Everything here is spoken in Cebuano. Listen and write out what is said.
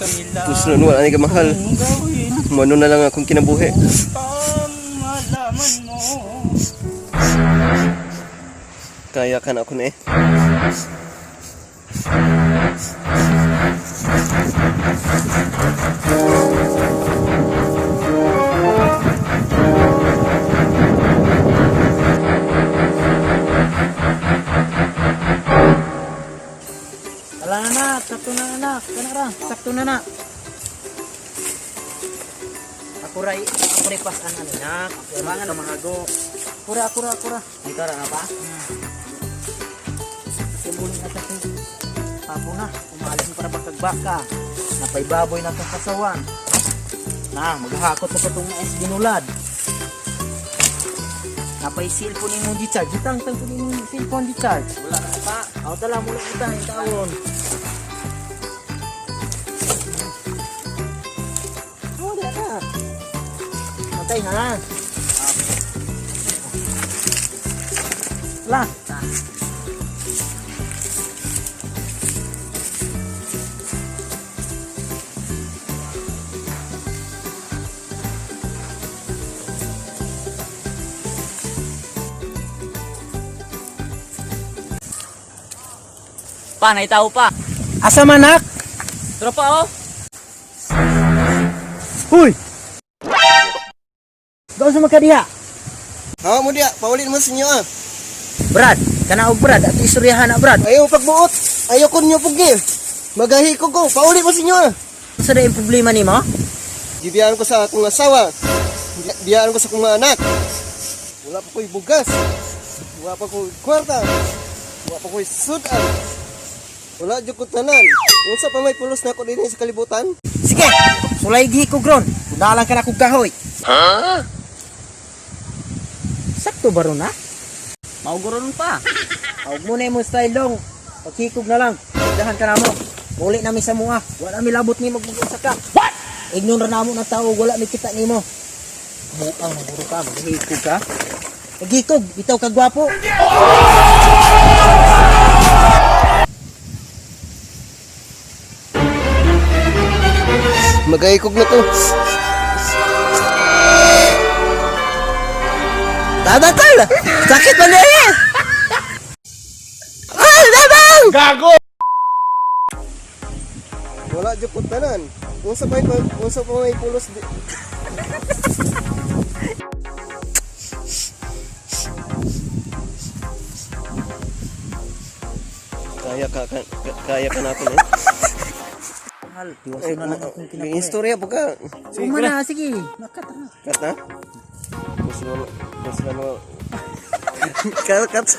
Kanila Kusno wala ni ka mahal. Kung gawin Mano na lang akong kinabuhi. upang malaman mo. Kaya ka na ako na eh. Wala na na, sakto na anak. Kana ra, sakto na na. Ako ray pasan ano na. Kailangan na mahago. Kura, kura, kura. Ay, kara na pa? Simbolo na sa Papo na, umalis mo para bakagbaka. Napay baboy na tong kasawan. Na, maghakot na pa tong mais binulad. Napay cellphone nimo di charge. Itang tang ko nimo cellphone di charge. Wala na pa. Aw tala mo lang itang tawon. Oh, dala ka. Matay na. La. Pa, naitaw pa. Asa manak? Tropa oh. Huy! Doon sa makadiha. Hawa mo diya, paulin mo sa inyo ah. Brad, kana og Brad at istoryahan na Brad. Ayaw pagbuot. Ayaw ko niyo pugil. Magahi ko ko, pauli mo sa inyo ah. Sa daing problema nimo? Gibiyaan ko sa akong asawa. Biyaan ko sa akong mga anak. Wala pa ko'y bugas. Wala pa ko'y kwarta. Wala pa ko'y sudan. Wala jud ko tanan. Unsa pa may pulos na ako dinhi sa kalibutan? Sige, sulay gihi ko gron. Kunalang ka na kog kahoy. Ha? Sakto ba ron ha? Mauguro nun pa. Huwag mo na imong style dong. Paghikog na lang. Dahan ka na mo. Muli nami sa mua. Wala mi labot ni magmag-usa ka. What? Ignon ra namo na tao wala mi kita nimo. Buang maguro ka, maghikog ka. Maghikog, bitaw ka gwapo. Magahikog na to. Tabang! Sakit man eh! Ah, tabang! Gago! Wala jud ko tanan. Unsa pa may pulos di. Kaya ka na ako eh. Mahal, tiwaso na lang akong May kinabuhi. istorya po ka. Sige, na, sige. Makata na. Cut na? Kung sila mo. Cut, cut.